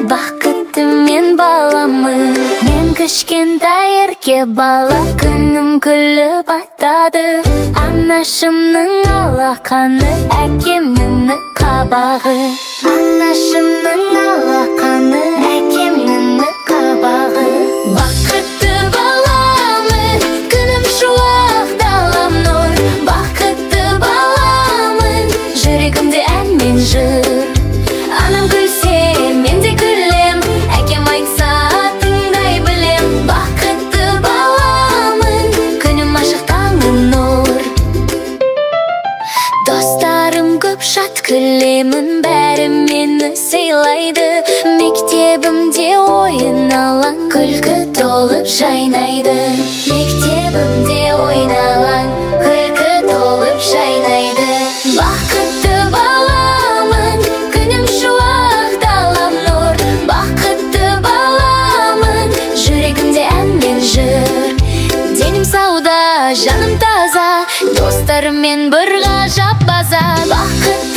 Бақытты мен баламын. Мен кішкентай ерке бала, күнім күліп атады. Анашымның алақаны, әкемнің қабағы. Анашымның алақаны, әкемнің қабағы. Бақытты баламын, күнім шуақ, далам нұр. Бақытты баламын, жүрегімде ән мен жыр. Анам күлсе, мен де күлем, әкем айтса, тыңдай білем. Бақытты баламын, күнім ашық, таңым нұр. Достарым көп, шат күлемін, бәрі мені сыйлайды. Мектебімде ойын алаң, күлкі толып жайнайды. Мектебімде ойын алаң, күлкі толып жайнайды. Бақытты баламын, күнім шуақ, далам нұр. Бақытты баламын, жүрегімде ән мен жыр. Денім сауда, жаным таза, достарыммен бір ғажап база. Бақыт